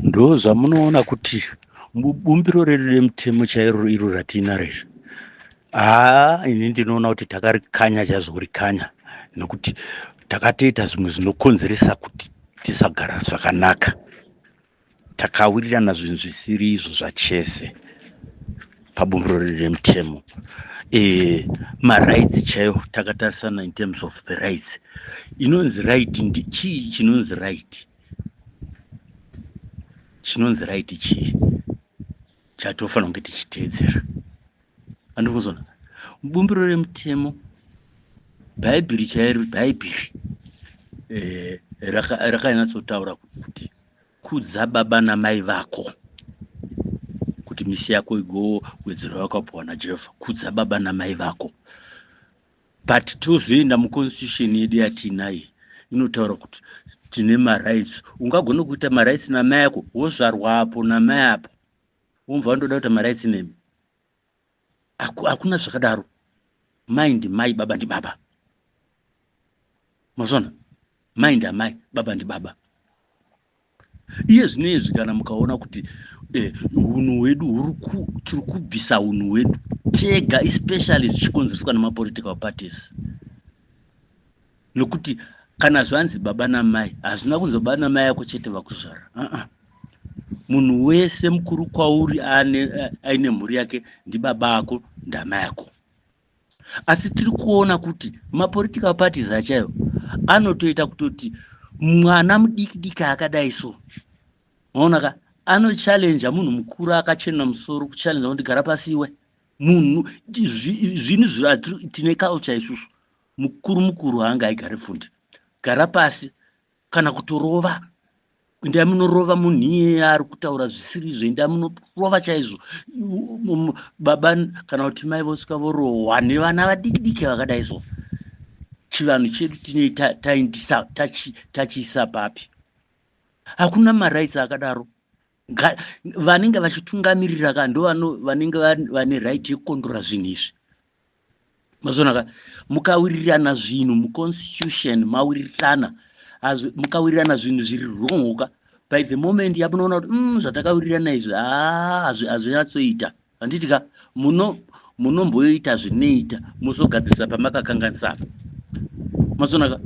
Ndozvamunoona kuti bumbiro redu remutemo chairo iro ratiinaro iri, haa, ini ndinoona kuti takarikanya chaizvo, kurikanya, nekuti takatoita zvimwe zvinokonzeresa kuti tisagara zvakanaka. Takawirirana zvinhu zvisiri izvo zvachese pabumbiro redu remutemo. Marights chaiwo takatarisana in terms of the rights. Inonzi right chii? Chinonzi right, chinonzi right chii chatofanira kunge tichiteedzera? Andiri kuzona bumbiro remutemo, Bhaibheri chairo, Bhaibheri rakanyatsotaura kuti kudza baba namai vako kuti misi yako igowedzerwa wakapiwa naJehovha. Kudza baba namai vako. But tozoenda muconstitution yedu yatiinayi, inotaura kuti tine marights. Ungagona kuita marights namai ako, wozvarwa apo namai apo, womva wandoda kuita marights nemi? Hakuna zvakadaro. Mai ndimai, baba ndibaba. Mazona, mai ndamai, baba ndibaba. Iye zvino izvi, kana mukaona kuti unhu hwedu, tiri kubvisa unhu hwedu tega, especially zvichikonzereswa nemapolitical parties, nokuti kana zvanzi baba namai, hazvina kunzi baba namai ako chete vakuzvara. Uh -uh. Munhu wese mukuru kwauri aine mhuri yake ndibaba ako, ndamai ako. Asi tiri kuona kuti mapolitical parties achayo anotoita kutoti mwana mudiki diki akadai so, maona ka, anochallenge munhu mukuru akachena musoro, kuchallenge kuti gara pasiwe munhu. Zvinhu tine culture isusu, mukuru mukuru haanga aigare pfundi, gara pasi kana kutorova. Endai munorova munhu iyeye ari kutaura zvisiri izvo, endai munorova chaizvo. Baba kana kuti mai vosvika vorohwa nevana vadiki diki vakadai so. Chivanhu chedu tinei taindisa tachiisa papi? Hakuna marights akadaro. Vanenge vachitungamirira ka ndo vanenge vane right yekukondora zvinhu izvi. Mazvona ka, mukawirirana zvinhu muconstitution, mawirirana, mukawirirana zvinhu zviri wrong ka, by the moment yamunoona kuti zvatakawirirana izvi haa hazvinyatsoita, handiti ka, munomboita zvinoita muzogadzirisa pamakakanganisa apa. Mazvona ka,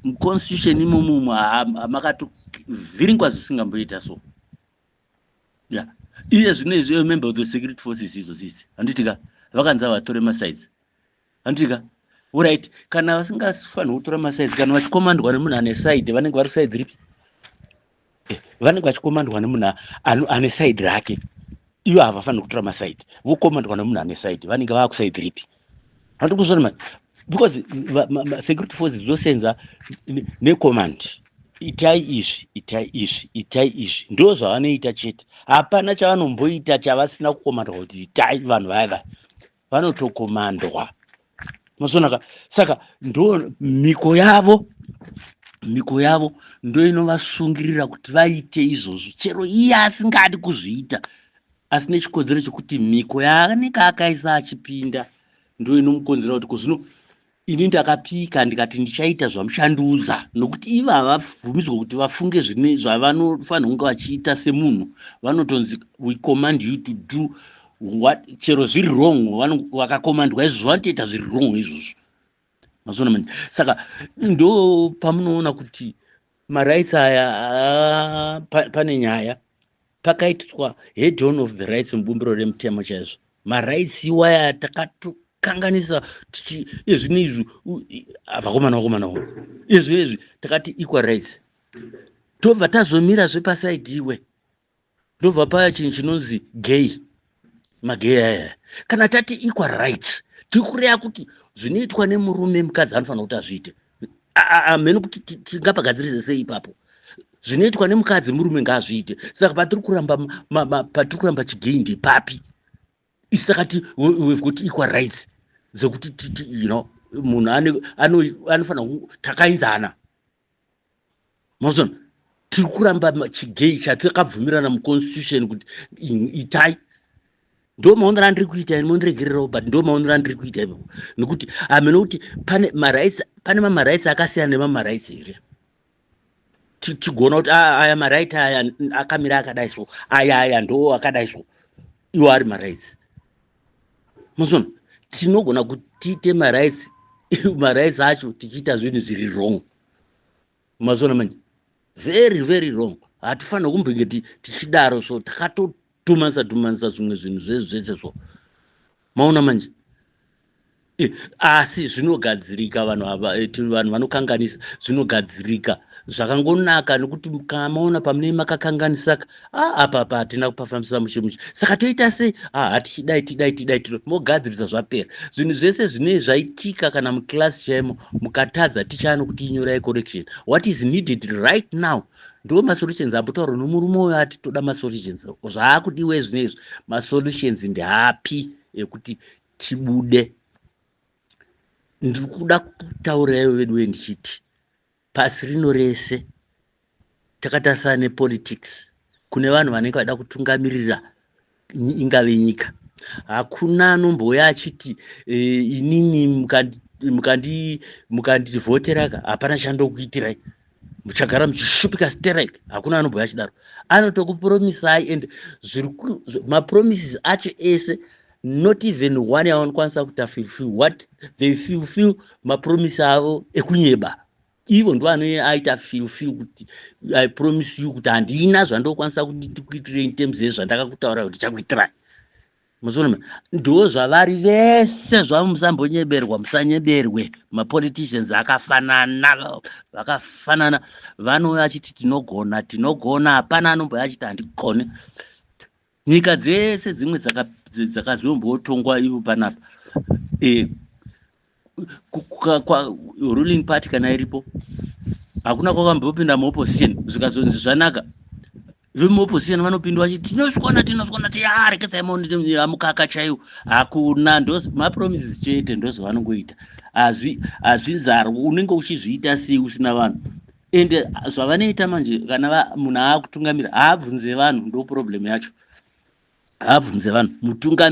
muconstitution imomo makatovhiringwa zvisingamboita so. Ya, iye zvino izvi member of the security forces izvo sisi, handiti ka, vakanzi avatore masides, handiti ka? Alright, kana vasingafaniri kutora masides, kana vachikomandwa nemunhu ane side, vanenge vari side ripi? Vanenge vachikomandwa nemunhu ane side rake. Ivo havafaniri kutora maside, vokomandwa nemunhu ane side, vanenge vava kuside ripi? Handi kuzvona mani, because security forces dzosenza necommand: itai izvi, itai izvi, itai izvi. Ndo zvavanoita chete. Hapana chavanomboita chavasina kukomandwa kuti itai. Vanhu vaya vaya vanotokomandwa, mazonaka. Saka ndo mhiko yavo, mhiko yavo ndo inovasungirira kuti vaite izvozvo, chero iye asingadi kuzviita, asi nechikonzero chekuti mhiko yaanenge akaisa achipinda ndo inomukonzera kuti kozvino ini ndakapika ndikati ndichaita zvamushandiudza, nokuti ivo havabvumidzwa kuti vafunge zvine zvavanofanira kunge vachiita semunhu. Vanotonzi, "We command you to do what," chero zviri wrong. Vakakomandwa izvozvo, vanotoita zviri wrong izvozvo. Mazviona manje? Saka ndo pamunoona kuti marights aya, pane nyaya. Pakaitiswa head on of the rights mubumbiro remutemo chaizvo. Marights iwaya takatokanganisa. Izvi neizvi, vakomana, vakomana, izvi izvi takati equal rights, tobva tazomirazve paside iwe, ndobva paya chinhu chinonzi gay, magay aya. Kana tati equal rights, tiri kureva kuti zvinoitwa nemurume, mukadzi anofanira kuti azviite. Hamene kuti tingapagadzirise sei ipapo. Zvinoitwa nemukadzi, murume ngaazviite. Saka patiri kuramba chigay ndepapi? Saka we've got equal rights dzekuti munhu anofanira, takainzana. Mazona, tiri kuramba chigay chatakabvumirana muconstitution kuti itai. Ndo maonero andiri kuita, mondiregererawo, but ndo maonero andiri kuita ipapo, nekuti hamene kuti pane marights, pane mamarights akasiyana nemamarights here. Tigoona kuti aya marights aya akamira akadai so, aya ndo akadai so, iwo ari marights. Mazona, tinogona kuti tiite marights, marights acho tichiita zvinhu zviri wrong. Mazona manje, very very wrong. Hatifanira kumbenge tichidaro. So takatotumanisa tumanisa zvimwe zvinhu zvese zvese. So maona manje, asi zvinogadzirika. Vanhu ava, vanhu vanokanganisa, zvinogadzirika zvakangonaka, nekuti kamaona pamunei makakanganisaka, apa apa hatina kupafambisa mushe mushe, saka toita sei? Hatichidai, tidai, tidai, tidai, mogadzirisa, zvapera. Zvinhu zvese zvinee zvaitika kana muclass chaimo, mukatadza, ticha anokuti inyorai correction. What is needed right now ndo masolutions ambotaurwa nomurume uyo ati toda masolutions. Zvaakudiwa izvinezvi, masolutions ndeapi ekuti tibude? Ndiri kuda kutaurirayo vedu ndichiti pasi rino rese takatarisana nepolitics. Kune vanhu vanenge vada kutungamirira, ingave nyika. Hakuna anombouya achiti inini mukandivhoteraka hapana chandokuitirai, muchagara muchishupika sterek. Hakuna anombouya achidaro. Anotokupromisai, and mapromises acho ese, not even one yavanokwanisa kuita fulfill. What they fulfill mapromise avo ekunyeba. Ivo ndo anoaita fulfill kuti I promise you kuti handina zvandokwanisa kuti ndikuitire in terms yezvandakakutaura kuti chakuitirai. Muzoona, ndo zvavari vese zvavo. Musambonyeberwa, musanyeberwe. Mapoliticians akafanana, vakafanana. Vanouya achiti tinogona, tinogona. Hapana anombouya achiti handigone. Nyika dzese dzimwe dzakazombotongwa ivo panapa, ruling party kana iripo, hakuna kwakambopinda muopposition zvikazonzi zvanaka. Vemuopposition vanopindwa vachiti tinosvikona, tinosvikona, tiarekedzai mukaka chaiwo. Hakuna, ndo mapromises chete, ndozvavanongoita. Hazvinzarwo. Unenge uchizviita sei usina vanhu? Ende zvavanoita manje, kana munhu aakutungamira, haabvunze vanhu. Ndo problem yacho, haabvunze vanhu.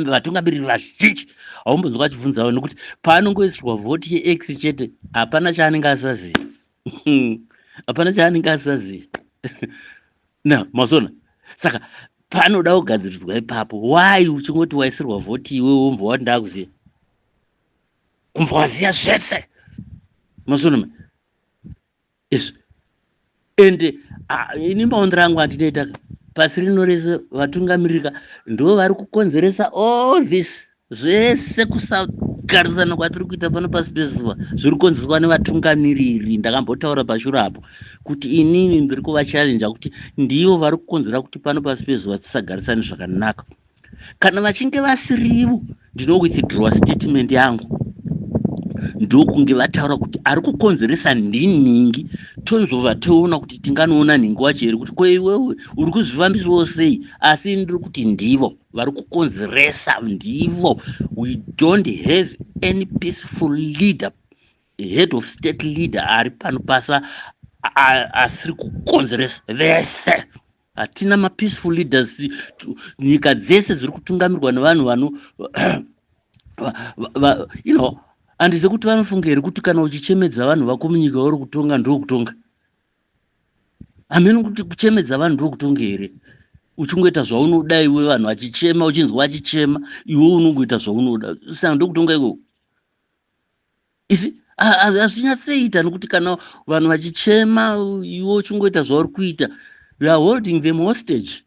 Vatungamiriri vazhinji haumbonzwa vachibvunza vanhu, nekuti paanongoisirwa vhoti yeX chete, hapana chaanenge asaziva, hapana chaanenge asaziva na mazona. Saka panoda kugadziriswa ipapo. Why uchingoti waisirwa vhoti, iwe wombva wati ndakuziva, kumbva waziva zvese? Mazona izvi. Ende ini maondero angu andinoita, pasi rino rese vatungamirika ndo vari kukonzeresa all this zvese. Kusagarisana kwatiri kuita pano pasi pezuva zviri kukonzereswa nevatungamiriri. Ndakambotaura pashure apo kuti inini ndiri kuvachallenja kuti ndivo vari kukonzera kuti pano pasi pezuva tisagarisani zvakanaka. Kana vachinge vasirivo, ndinowithdrawa statement yangu, ndokunge vataura kuti ari kukonzeresa ndinhingi. Tonzova toona kuti tinganoona nhingi wacho here, kuti ko iwewe uri kuzvifambiswawo sei? Asi ndiri kuti ndivo vari kukonzeresa, ndivo. We don't have any peaceful leader, head of state leader ari pano pasa asiri kukonzeresa. Vese, hatina mapeaceful leaders. Nyika dzese dziri kutungamirwa nevanhu vano handize kuti vanofunga here kuti kana uchichemedza vanhu vako munyika uri kutonga, ndokutonga? Hameno kuti kuchemedza vanhu ndokutonga here, uchingoita zvaunoda iwe, vanhu vachichema, uchinzwa vachichema, iwe unongoita zvaunoda. Saka ndokutonga ikoko isi? Hazvinyatsoita, nokuti kana vanhu vachichema, iwe uchingoita zvauri kuita, you are holding them hostage.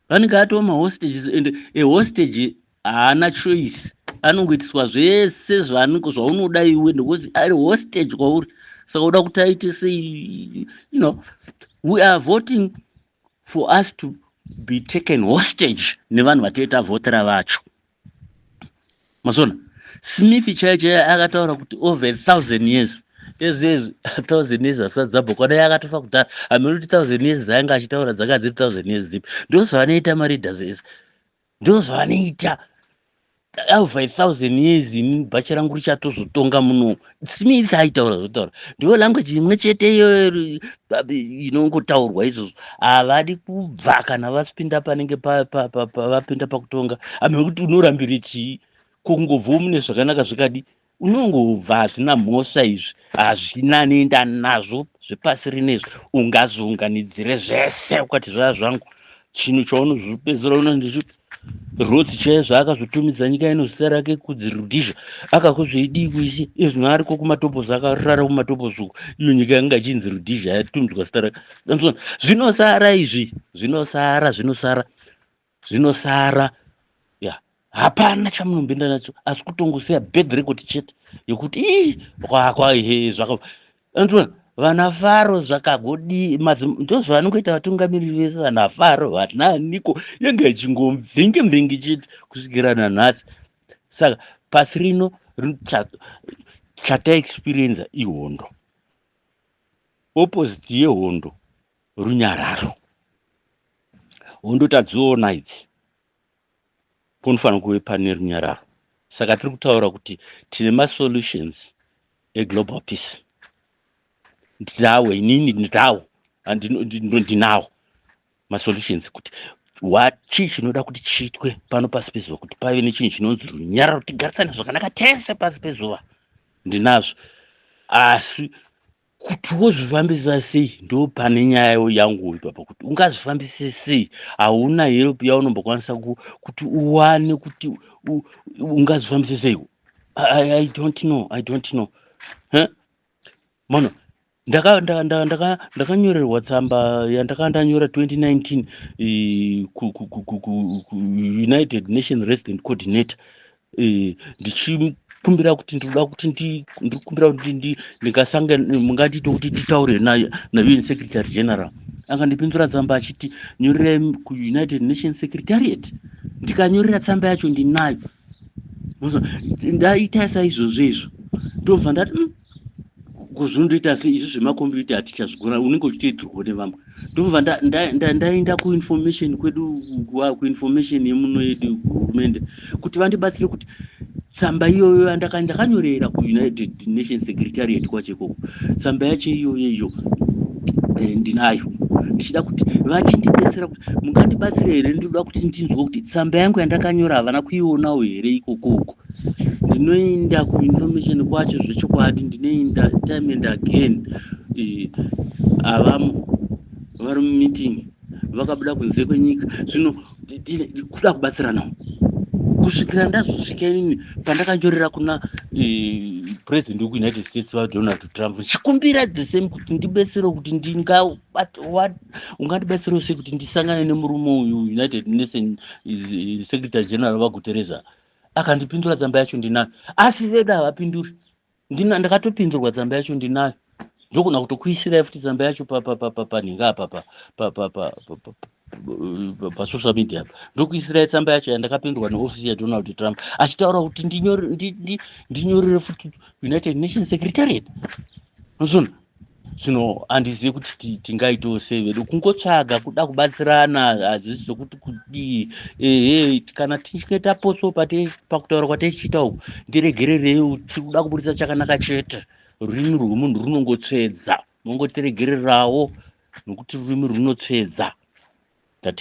Vanenge atova mahostages, and a hostage haana choice, anongoitiswa zvese zvaunoda iwe, nekuti ari hostage kwauri. Saka uda kuti aite sei? We are voting for us to be taken hostage nevanhu vatoita vhotera vacho. Mazona, Smith chaiyo chaiyo akataura kuti over 1000 years ezvezvi, 1000 years asati dzabhokwana, yakatofa kudhara. Hameno kuti 1000 years dzaanga achitaura dzanga dziri 1000 years dzipi. Ndo zvavanoita maleaders ese, ndo zvavanoita. Over 1000 years ini bhachi rangu richatozotonga muno. Smith aitaura zvotaura, ndiyo language imwe chete iyoyo inongotaurwa izvozvo. Havadi kubva kana vapinda panenge vapinda pakutonga. Hameno kuti unorambire chii, kungobvawo mune zvakanaka zvikadi. Unongobva, hazvina mhosva izvi, hazvina nenda nazvo zvepasi rinezvi. Ungazviunganidzire zvese ukati zvaya zvangu. Chinhu chaunozopedzisira una ndichipi Rhodes chaiye zvaakazotumidza nyika ino zita rake kudzi Rhodesia, akakuzoidii kuisi izvino ariko kumatoposi, akarara kumatoposi uko, iyo nyika yanga ichinzi Rhodesia yatumidzwa zita rake. Zvinosara izvi, zvinosara, zvinosara, zvinosara. Ya, hapana chamunombinda nacho asi kutongosiya bad record chete yekuti ii kwakwa he zvaka andona vana Faro zvakagodii ndozvavanongoita vatungamiriri vese vana Faro vananiko yanga ichingomvinge mvinge chete kusvikira nanhasi. Saka pasi rino chataexperienza ihondo. Opposite yehondo runyararo. Hondo tadziona idzi, kunofanira kuve pane runyararo. Saka tiri kutaura kuti tine masolutions eglobal peace. Ndinawo inini, ndinawo, ndinawo masolutions kuti chii chinoda kuti chiitwe pano pasi pezuva kuti pave nechinhu chinonzi runyararo, tigarisane zvakanaka tese pasi pezuva. Ndinazvo, asi kuti wozvifambisa sei ndo pane nyaya yangu ipapa, kuti ungazvifambise sei. Hauna help yaunombokwanisa kuti uwane kuti ungazvifambise sei. I don't know, I don't know. Huh? Mano ndakanyorerwa tsamba yandakanga ndanyora 2019 kuUnited Nation Resident Coordinator, ndichikumbira kuti ndinoda kuti ndikumbira kuti ndingasangana, mungandiite kuti titaure naUN Secretary General. Akandipindura tsamba achiti nyorerai kuUnited Nations Secretariat. Ndikanyorera, tsamba yacho ndinayo. Ndaita saizvozvo izvo, ndobva ndati, kuzvinondoita sei izvi zvemakombiyuta hatichazvigona, unenge uchitoitirwa nevamwe." Ndobva ndaenda kuinformation kwedu, kuinformation yemuno yedu hurumende, kuti vandibatsire kuti tsamba iyoyo ndakanyorera kuUnited Nations Secretariat kwacho ikoko, tsamba yacho iyoyo iyo ndinayo, ndichida kuti vachindibetsera kuti mungandibatsira here, ndinoda kuti ndinzwe kuti tsamba yangu yandakanyora havana kuionawo here ikokoko. Ndinoenda kuinformation kwacho zvechokwadi, ndinoenda time and again, havamo, vari mumeeting, vakabuda kunze kwenyika. Zvino kuda kubatsiranawo kusvikira ndazosvika inini pandakanyorera kuna president wekuUnited States, vaDonald Trump, ndichikumbira the same kuti ndibetsere kuti ungandibatsirewo sei kuti ndisangane nemurume uyu, United Nation Secretary General vaGuterres. Akandipindura, tsamba yacho ndinayo, asi vedu havapinduri. Ndakatopindurwa, tsamba yacho ndinayo, ndogona kutokuisirai futi tsamba yacho panhinga apa pasocial media apa. Ndokuisirai tsamba yacho yandakapindurwa neofisi yaDonald Trump achitaura kuti ndinyorere futi United Nations Secretariat. Zvino zvino handizivi kuti tingaitawo sei vedu, kungotsvaga kuda kubatsirana, hazvisi zvokuti kudii. Ehe, kana tichinge tapotswa pakutaura kwataichiita uku, ndiregererei, tiri kuda kuburitsa chakanaka chete. Rurimi rwemunhu runongotsvedza, mongotiregererawo nokuti rurimi runotsvedza. Tatenda.